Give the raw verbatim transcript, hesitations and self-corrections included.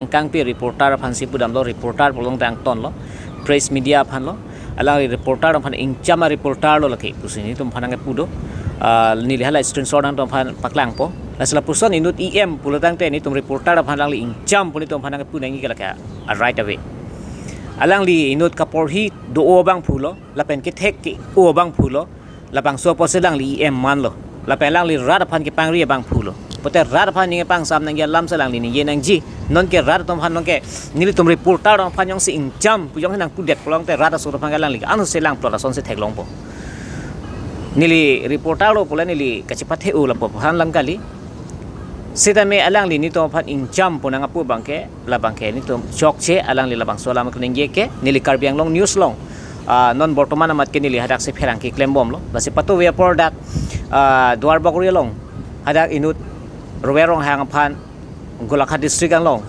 Kangpi reporter aphan si pudamlo, reporter pulote angtonlo, press media aphanlo. Alangli reporter aphan ingcham a-reporter lo lake pusi nelitum aphan nangkepu do. Ah, neli hala screenshot nangtum aphan paklangpo. Lasi lapuson inut E M pulo tangte nelitum reporter aphan alangli ingcham pu nelitum aphan nangkepu nangji ke lake a-right away. Alangli inut kaporhi do-o abangphulo, lapen kethek ke-o abangphulo, labangso apotsi alangli E M manlo. Lapen alangli rat aphan kepangri abangphulo. Pote rat aphan ningje pangsam nangji alam si alangli ningje nangji. Nonke rat atum aphan, nonke nelitum reporter atum aphan jongsi ingcham pu jongsi nangpudet pulote rat aso atum aphan alangli an se langplot asonsi theklongpo. Neli reporter lo pule neli kachepathe-o lapu aphan lang kali. Sitame alangli nelitum aphan ingcham pu nangpu abangke, labangke nelitum chokche, alangli labangso alam keningje ke, neli Karbi Anglong News along, ah, non bortoman amat ke neli hadaksi pherangke klembomlo. Lasi patuve apor dak, ah, Duarbagori along, hadak inut Rove Ronghang aphan, Golaghat district along,